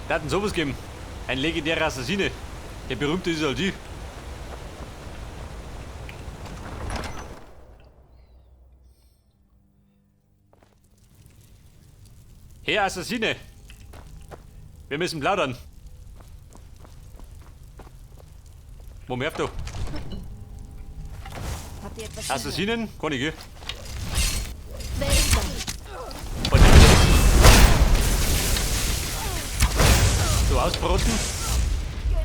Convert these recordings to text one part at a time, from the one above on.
Da hat sowas gegeben. Ein legendärer Assassine. Der berühmte ist halt ich. Herr Assassine! Wir müssen plaudern. Wo merkst du? Habt ihr etwas Assassinen? Kann ich, gell? Wer ist da? Und dann So ausbroten? Na,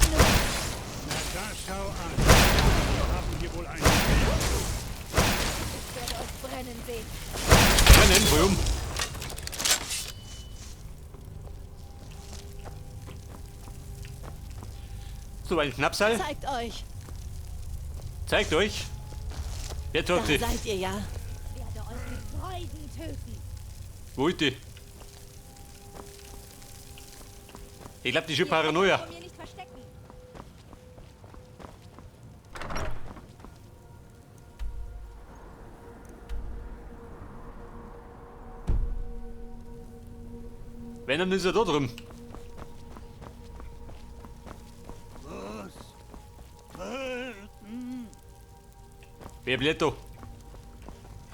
da schau an. Wir haben hier wohl einen. Ich werde euch brennen sehen. Brennen, voll um. So, ein Knappsaal. Zeigt euch. Zeigt euch. Wer Da tut die? seid ihr ja. Ich werde euch mit Freuden töten. Wo ist die? Ich glaube, die ist schon Ihr könnt euch Paranoia. vor mir nicht verstecken. Wenn, dann ist er da drin. Was? Töten? Wer bläht da?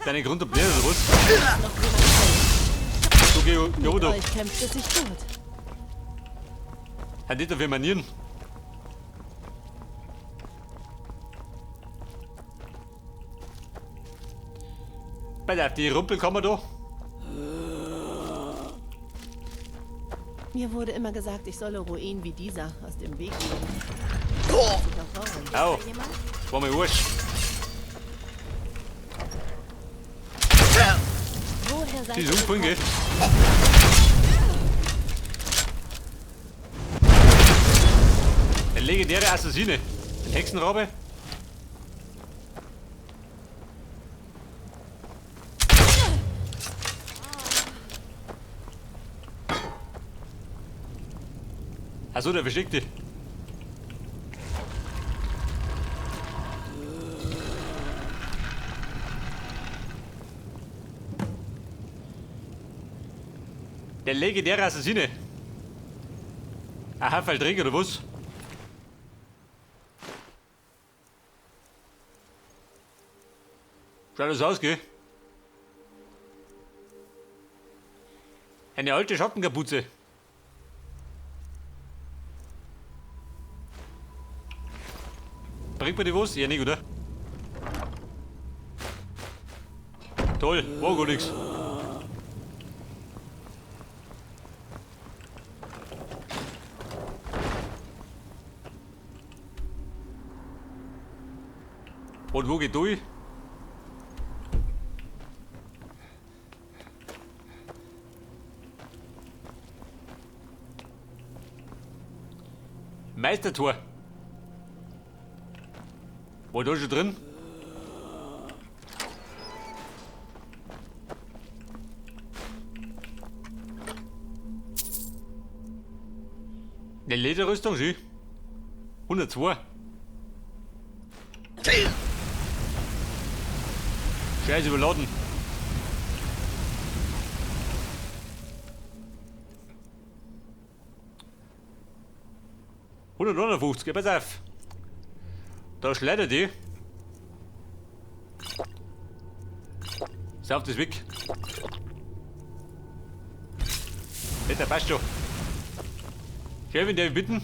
Deine Grund und Bläht oder was? Noch jemand hält. Du geh, geh Mit da. euch kämpft es sich gut. Hat nicht dafür Manieren. Bei der die Rumpelkammer da. Mir wurde immer gesagt, ich solle Ruinen wie dieser aus dem Weg gehen. Weiß ich auch warum. Au, war mir wurscht. Woher seid Die ihr ist umgefallen, gell? Ein legendärer Assassine. Ein Hexenrabe. Achso, der versteckt die. Der legendäre Assassine. Aha, Fallträger oder was? Schaut das aus, gell? Eine alte Schattenkapuze. Bringt mir die was? Ja, nicht, oder? Toll, war gar nix. Und wo geht durch? Meistertor. War da schon drin? Eine Lederrüstung, schön. 102. Scheiße, überladen. 159, pass auf. Da schleudert die. Sauf das weg. Peter, passt schon. Chefin, darf ich bitten?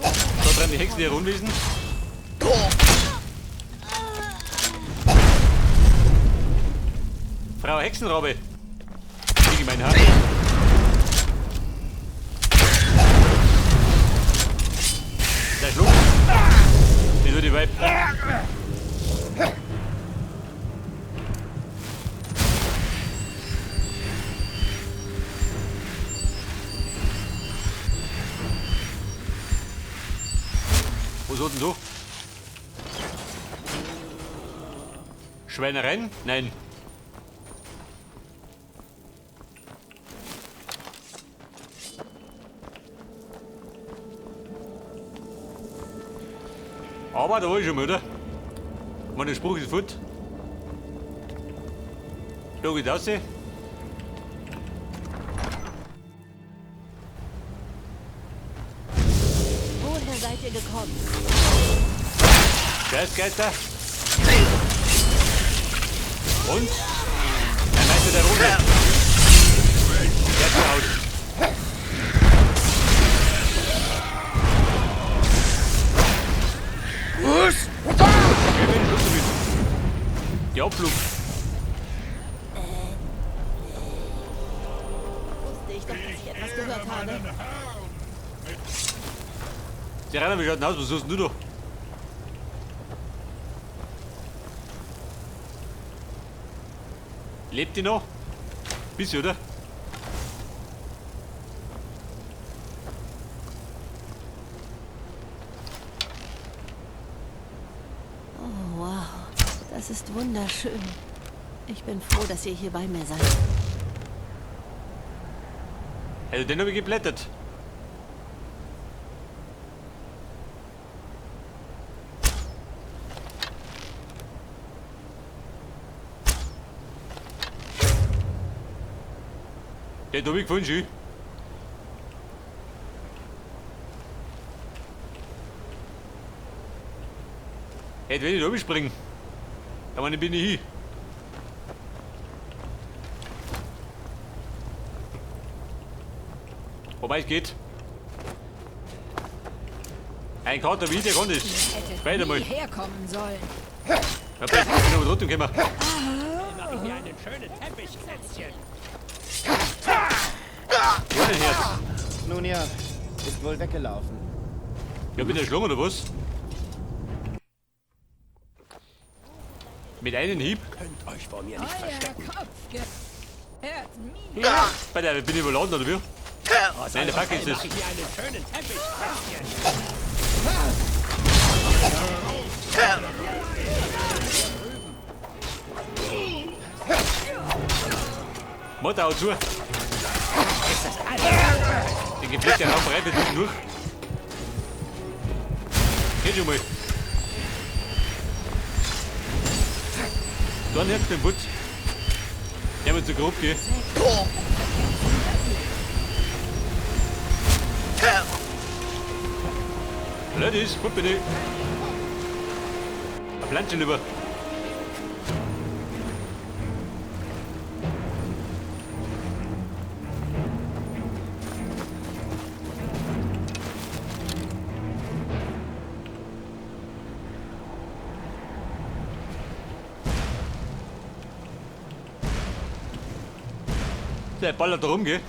Da treiben die Hexen ihre Unwesen. Frau Hexenrabe. Wie gemein, ha? Der Schluck. Wieso die Weib? Wo soll denn so? Schweinereien? Nein. Aber da war ich schon mal, oder? Mein Spruch ist fort. Da geht's raus. Woher seid ihr gekommen? Scheißgeister. Und? Der Meister der Runde. Der zu Hause. Kevin, Schluss damit. Der Abflug. Wusste ich doch, dass ich etwas gehört habe. Serana, wie schaut denn aus? Was suchst denn du da? Lebt die noch? Bisschen, oder? Oh, wow. Das ist wunderschön. Ich bin froh, dass ihr hier bei mir seid. Also den habe ich geblättert. Den habe ich gefunden, schön. Hey, wenn ich da springen. Da meine bin ich hin. Wobei es geht. Ein Kater wie der kommt ist. Später mal. Herkommen sollen. Ja, vielleicht bin ich aber trotzdem gekommen. Mache ich mir einen schönen Teppichklätzchen. Ohne Herz. Nun ja, ist wohl weggelaufen. Ja, bin der Schlange oder was? Mit einem Hieb? Könnt euch vor mir nicht Euer verstecken. Kopf gehört mir. Ja. Bei der bin ich überladen oder wie? Aus Nein, der eurem Pack ist Fell es. mache ich mir einen schönen Teppichklätzchen. Mutter, hau zu. Den gepflegten Rauferei wird durch. Geht schon mal. Da nicht den Putz. Der wird zu grob gehen. Ladies, gut bin ich. Ein Pflanzen lieber. Der ballert da rum, gell?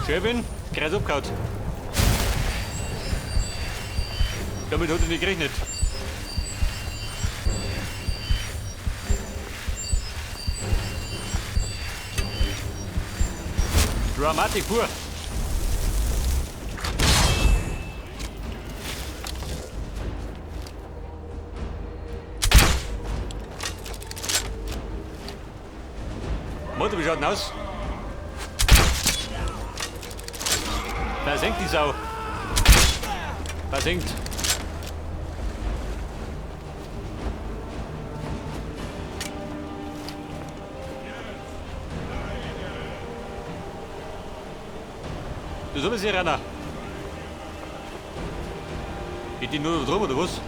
Schön, Kreis abgehauen. Damit hat er nicht gerechnet. Dramatik pur. Mutter, wie schaut denn aus? Versenkt die Sau. Versenkt. Du sollst hier rein. Geht die nur drum oder was?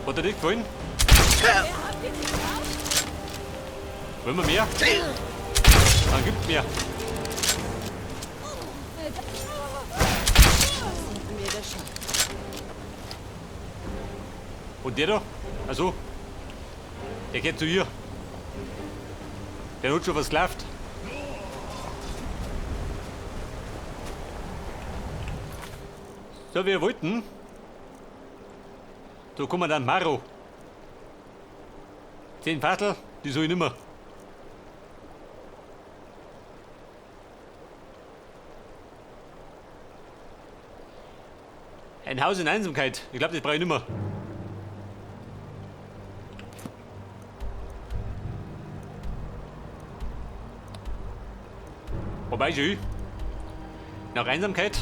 Hat dir nicht gefallen? Wollen wir mehr? Dann gibt's mehr. Und der da? Also, der geht zu ihr. Der hat schon versklavt. So, wir wollten. Da kommen wir dann Maro. 10 Fassel, die soll ich nimmer. Ein Haus in Einsamkeit. Ich glaube, das brauche ich nimmer. Wobei, schön. Nach Einsamkeit.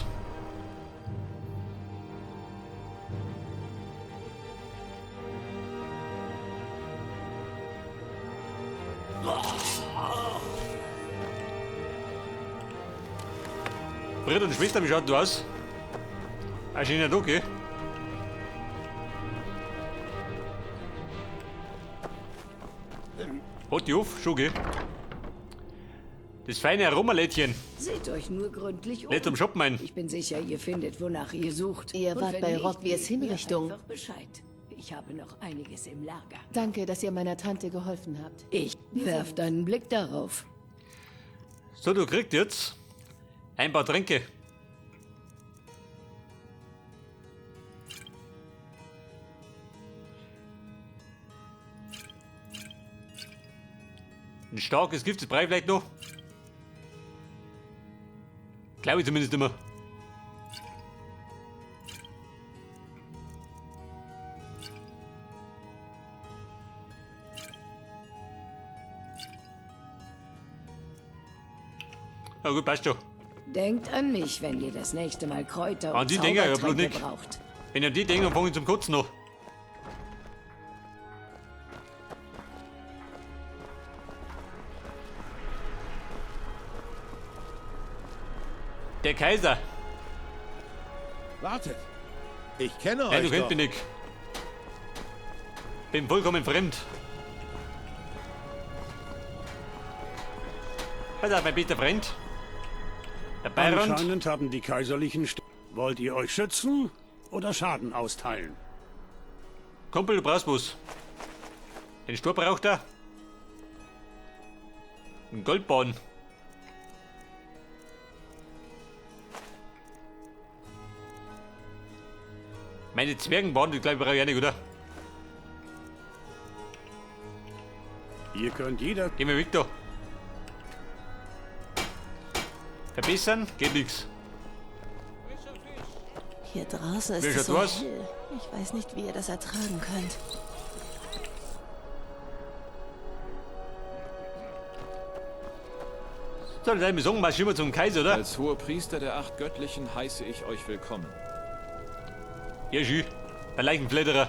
Bruder und Schwester, wie schaut du aus? Ein schöner Tag, gell? Hat die auf, schon, gell? Das feine Aromalädchen. Seht euch nur gründlich um. Lädt zum Shoppen ein. Ich bin sicher, ihr findet, wonach ihr sucht. Ihr Und wart wenn bei nicht, Rockwirs gebt mir Hinrichtung. Einfach Bescheid. Ich habe noch einiges im Lager. Danke, dass ihr meiner Tante geholfen habt. Ich werft einen Blick darauf. So, du kriegst jetzt ein paar Tränke. Ein starkes Gift, das brauche ich vielleicht noch. Glaube ich zumindest immer. Na gut, passt schon. Denkt an mich, wenn ihr das nächste Mal Kräuter An und die Dinger, ja, bloß Zaubertränke nicht. braucht. Wenn ich an die denke, dann fange ich zum Kotzen noch. Der Kaiser. Wartet. Ich kenne Nein, euch du kennst doch. mich nicht. Bin vollkommen fremd. Pass auf, mein bester Freund. Der Bayron. Anscheinend haben die kaiserlichen St Wollt ihr euch schützen oder Schaden austeilen? Kumpel, du brauchst was. Den Stur braucht er. Ein Goldbahn. Meine Zwergenbahn, die glaube ich brauche ich auch nicht, oder? Ihr könnt jeder Geh mir weg da. Verbessern geht nix. Hier draußen ist Wie es schaut so aus? hell. Ich weiß nicht, wie ihr das ertragen könnt. So, dann wir sagen, marschieren wir zum Kaiser, oder? Als Hohepriester der acht Göttlichen heiße ich euch willkommen. Ja, schön. Der Leichenfledderer.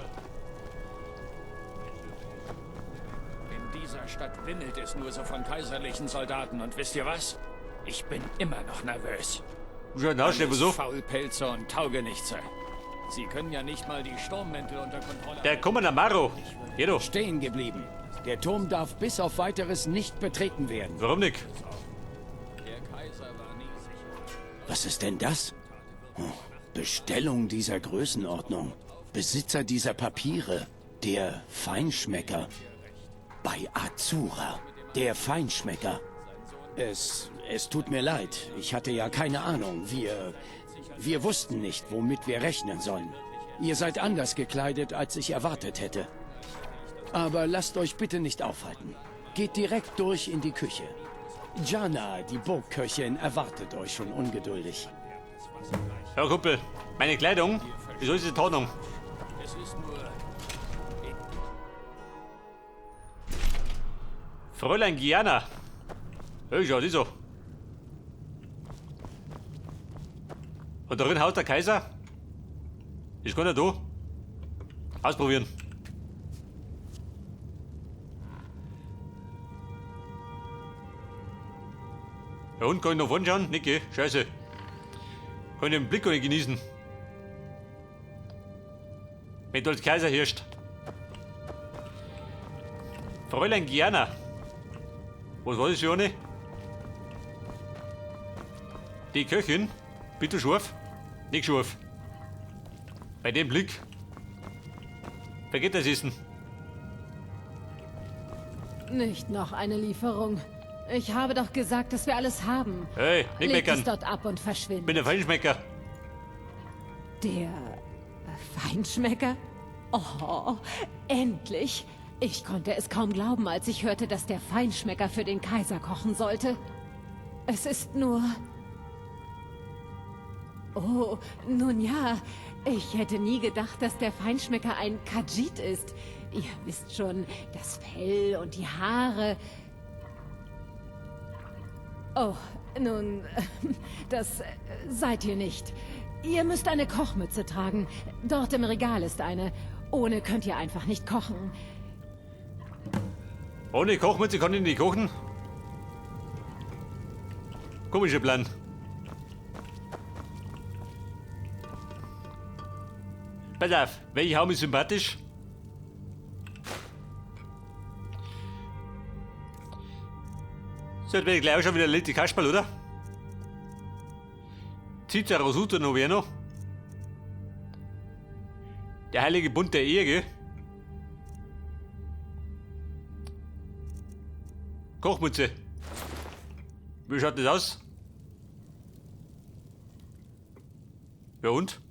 In dieser Stadt wimmelt es nur so von kaiserlichen Soldaten. Und wisst ihr was? Ich bin immer noch nervös. Wie schaut denn aus, Stefan, Alles so? Faulpelze und Taugenichtse. Sie können ja nicht mal die Sturmmäntel unter Kontrolle Der Kommandant Maro. Geh doch. Stehen geblieben. Der Turm darf bis auf weiteres nicht betreten werden. Warum nicht? Der Kaiser war nie sicher. Was ist denn das? Bestellung dieser Größenordnung. Besitzer dieser Papiere. Der Feinschmecker. Bei Azura. Der Feinschmecker. Es tut mir leid. Ich hatte ja keine Ahnung. Wir wussten nicht, womit wir rechnen sollen. Ihr seid anders gekleidet, als ich erwartet hätte. Aber lasst euch bitte nicht aufhalten. Geht direkt durch in die Küche. Jana, die Burgköchin, erwartet euch schon ungeduldig. Ja, Kumpel, meine Kleidung, wieso ist die Tarnung? Es ist nur Fräulein Gianna. Hey, schau, die so. Und darin haut der Kaiser? Ist keiner da. Ausprobieren. Ja, und kann ich noch vorn schauen? Nicht, gell? Scheiße. Kann ich den Blick gar nicht genießen. Wenn du als Kaiser herrschst. Fräulein Gianna. Was war das für eine? Die Köchin? Bitte scharf? Nicht scharf. Bei dem Blick. Vergeht das Essen. Nicht noch eine Lieferung. Ich habe doch gesagt, dass wir alles haben. Hey, nicht Legt meckern. es dort ab und verschwindet. Bin der Feinschmecker. Der Feinschmecker? Oh, endlich! Ich konnte es kaum glauben, als ich hörte, dass der Feinschmecker für den Kaiser kochen sollte. Es ist nur... Oh, nun ja, ich hätte nie gedacht, dass der Feinschmecker ein Khajiit ist. Ihr wisst schon, das Fell und die Haare. Oh, Nun, das seid ihr nicht. Ihr müsst eine Kochmütze tragen. Dort im Regal ist eine. Ohne könnt ihr einfach nicht kochen. Ohne Kochmütze kann ich nicht kochen. Komischer Plan. Pass auf, welche Haum ist sympathisch? So, jetzt werde ich gleich auch schon wieder letzte Kasperl, oder? Cicero Suter noch wer noch? Der heilige Bund der Ehe, gell? Kochmütze. Wie schaut das aus? Ja und?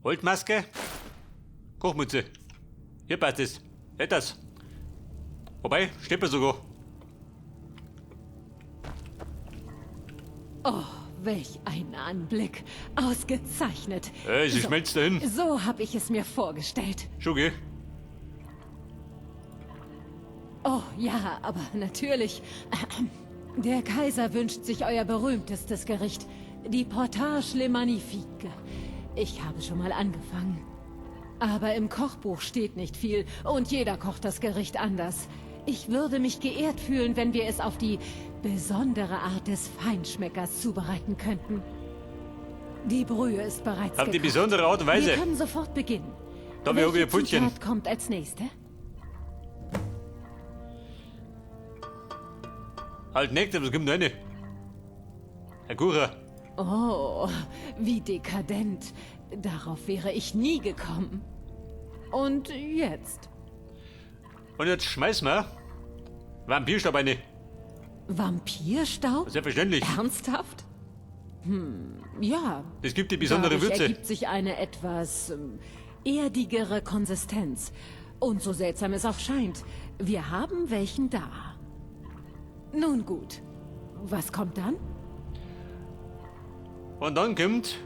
Goldmaske? Kochmütze. Hier passt es. Hätt das. Wobei, steht mir sogar. Oh, welch ein Anblick. Ausgezeichnet. Ey, sie schmelzt dahin. So hab ich es mir vorgestellt. Schon, gell? Oh ja, aber natürlich. Der Kaiser wünscht sich euer berühmtestes Gericht. Die Potage Le Magnifique. Ich habe schon mal angefangen. Aber im Kochbuch steht nicht viel und jeder kocht das Gericht anders. Ich würde mich geehrt fühlen, wenn wir es auf die besondere Art des Feinschmeckers zubereiten könnten. Die Brühe ist bereits Auf die gekocht. besondere Art und Weise. Wir können sofort beginnen. Da wir Welche ein Putchen. Zutat kommt als nächste? Halt nicht, aber es kommt noch eine. Herr Kucher. Oh, wie dekadent. Darauf wäre ich nie gekommen. Und jetzt? Und jetzt schmeißen wir Vampirstaub rein. Vampirstaub? Selbstverständlich. Ernsthaft? Hm, ja. Es gibt die besondere Dadurch Würze. ergibt sich eine etwas erdigere Konsistenz. Und so seltsam es auch scheint, wir haben welchen da. Nun gut. Was kommt dann? Und dann kommt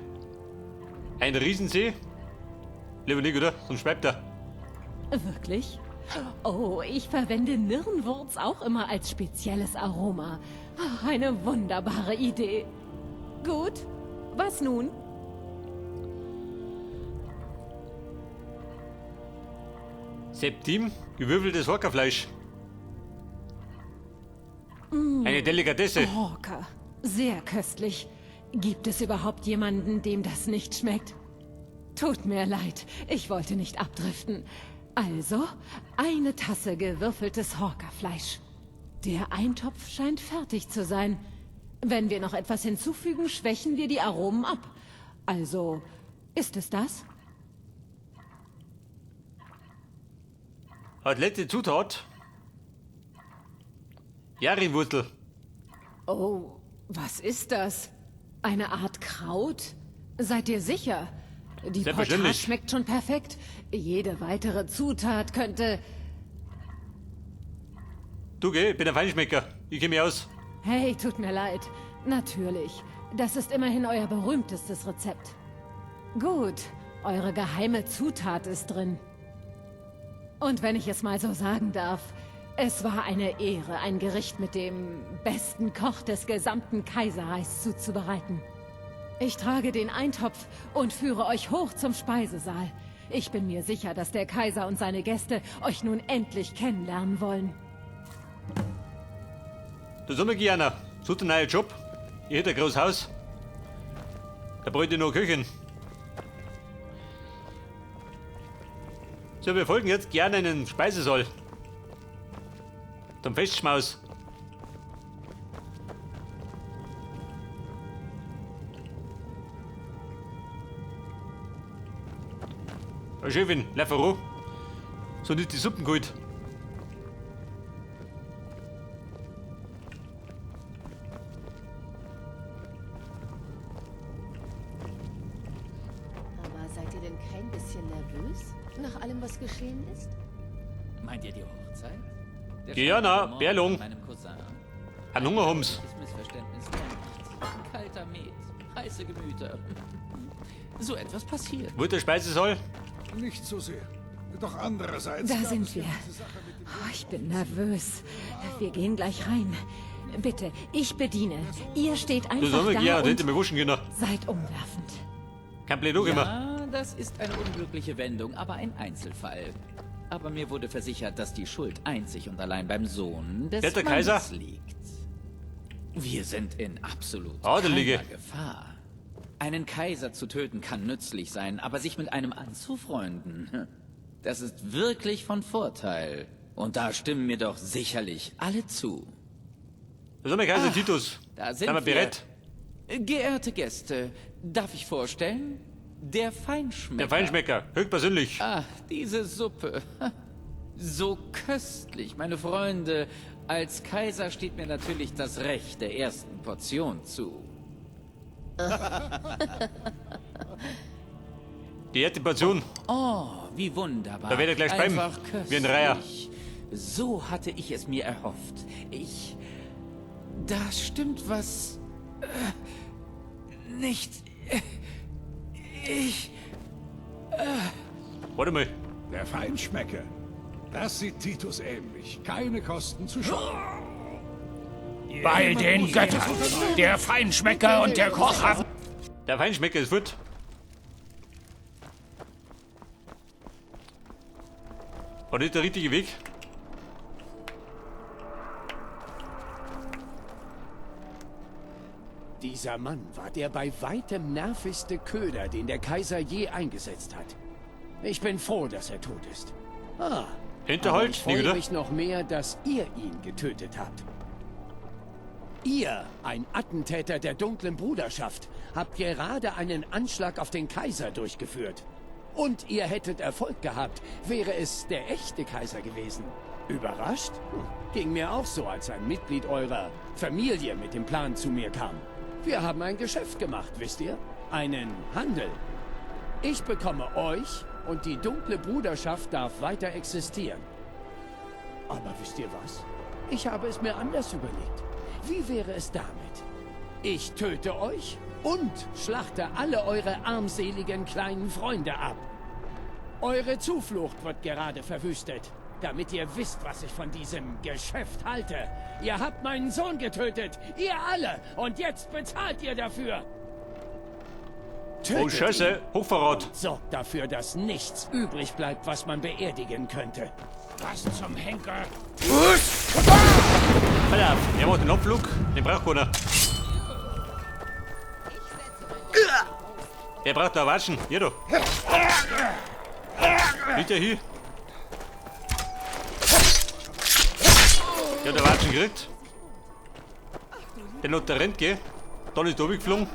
ein Riesensee. Lieber nicht, oder? Sonst bleibt er. Wirklich? Oh, ich verwende Nirnwurz auch immer als spezielles Aroma. Eine wunderbare Idee. Gut, was nun? Septim, gewürfeltes Horkerfleisch. Eine Delikatesse. Horker. Sehr köstlich. Gibt es überhaupt jemanden, dem das nicht schmeckt? Tut mir leid, ich wollte nicht abdriften. Also, eine Tasse gewürfeltes Horkerfleisch. Der Eintopf scheint fertig zu sein. Wenn wir noch etwas hinzufügen, schwächen wir die Aromen ab. Also, ist es das? Hat letzte Zutat. Jarinwurzel. Oh, was ist das? Eine Art Kraut? Seid ihr sicher? Die Selbstverständlich. Potage schmeckt schon perfekt. Jede weitere Zutat könnte... Du, geh, ich bin ein Feinschmecker. Ich kenn mich aus. Hey, tut mir leid. Natürlich. Das ist immerhin euer berühmtestes Rezept. Gut, eure geheime Zutat ist drin. Und wenn ich es mal so sagen darf, es war eine Ehre, ein Gericht mit dem besten Koch des gesamten Kaiserreichs zuzubereiten. Ich trage den Eintopf und führe euch hoch zum Speisesaal. Ich bin mir sicher, dass der Kaiser und seine Gäste euch nun endlich kennenlernen wollen. Du sag mal, Gianna, such einen neuen Job. Ich hätte ein großes Haus. Da bräuchte ich noch eine Köchin. So, wir folgen jetzt gerne in den Speisesaal. Zum Festschmaus. Oh, Chefin, lauf voran. So nicht die Suppen geholt. Aber seid ihr denn kein bisschen nervös? Nach allem, was geschehen ist? Meint ihr die Hochzeit? Der Gianna, Charmant Berlung. mit meinem Cousin. Ein Hunger haben's. Das Missverständnis mehr nicht. Kalter Met, heiße Gemüter. So etwas passiert. Wo ist der Speisesaal? Nicht so sehr. Doch andererseits Da sind wir. Oh, ich bin nervös. Wir gehen gleich rein. Bitte, ich bediene. Ihr steht einfach da ja, und hätte mir waschen können. seid umwerfend. Kein Blöd auch immer. Ja, das ist eine unglückliche Wendung, aber ein Einzelfall. Aber mir wurde versichert, dass die Schuld einzig und allein beim Sohn des Der Kaiser? Mannes liegt. Wir sind in absolut Adelige. keiner Gefahr. Einen Kaiser zu töten kann nützlich sein, aber sich mit einem anzufreunden, das ist wirklich von Vorteil. Und da stimmen mir doch sicherlich alle zu. Da sind wir Kaiser Titus. Da sind sind wir bereit. Geehrte Gäste, darf ich vorstellen? Der Feinschmecker. Der Feinschmecker, höchstpersönlich. Ah, diese Suppe. So köstlich, meine Freunde. Als Kaiser steht mir natürlich das Recht der ersten Portion zu. Die erste Portion. Oh, wie wunderbar. Da werde ich gleich speiben. Einfach Wie ein Reiher. köstlich. So hatte ich es mir erhofft. Da stimmt was... nicht... Warte mal. Der Feinschmecker. Das sieht Titus ähnlich. Keine Kosten zu scheuen. Bei den Göttern! Der Feinschmecker und der Koch haben... Der Feinschmecker ist fort. War das der richtige Weg? Dieser Mann war der bei weitem nervigste Köder, den der Kaiser je eingesetzt hat. Ich bin froh, dass er tot ist. Ah, Hinterhalt, aber ich freue nicht, oder? mich noch mehr, dass ihr ihn getötet habt. Ihr, ein Attentäter der dunklen Bruderschaft, habt gerade einen Anschlag auf den Kaiser durchgeführt. Und ihr hättet Erfolg gehabt, wäre es der echte Kaiser gewesen. Überrascht? Ging mir auch so, als ein Mitglied eurer Familie mit dem Plan zu mir kam. Wir haben ein Geschäft gemacht, wisst ihr? Einen Handel. Ich bekomme euch und die dunkle Bruderschaft darf weiter existieren. Aber wisst ihr was? Ich habe es mir anders überlegt. Wie wäre es damit? Ich töte euch und schlachte alle eure armseligen kleinen Freunde ab. Eure Zuflucht wird gerade verwüstet, damit ihr wisst, was ich von diesem Geschäft halte. Ihr habt meinen Sohn getötet, ihr alle, und jetzt bezahlt ihr dafür. Tötet Oh, Scheiße, ihn Hochverrat. und sorgt dafür, dass nichts übrig bleibt, was man beerdigen könnte. Was zum Henker? Pass auf, er macht den Abflug, den braucht keiner. Der braucht da Watschen, hier da. Liegt der hier? Der hat der Watschen gekriegt. Der hat der rennt, gell? Dann ist der geflogen.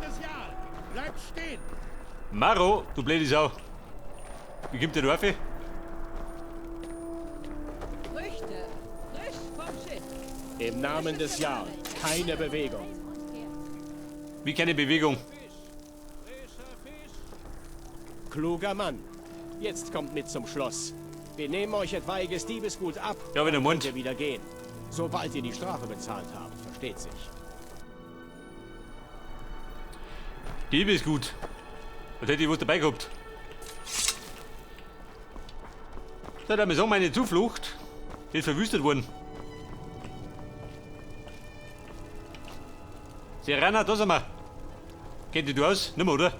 Bleib stehen! Maro, du blöde Sau. Wie kommt der da rauf? Früchte, frisch vom Schiff. Im Namen des Jarl, keine Bewegung. Wie keine Bewegung. Kluger Mann. Jetzt kommt mit zum Schloss. Wir nehmen euch etwaiges Diebesgut ab. Ja, wenn ihr und meint. könnt ihr wieder gehen. Sobald ihr die Strafe bezahlt habt, versteht sich. Diebesgut. Was hätte ich was dabei gehabt? So, dann ist meine Zuflucht. Die ist verwüstet worden. Serana, da sind wir. Kennt die du aus? Nimmer, oder?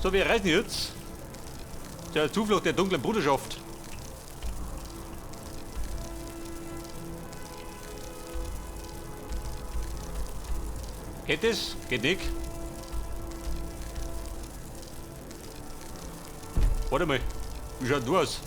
So, wir reisen jetzt. Der Zuflucht der dunklen Bruderschaft. Geht das? Geht nicht? Warte mal. Wie schaut du aus?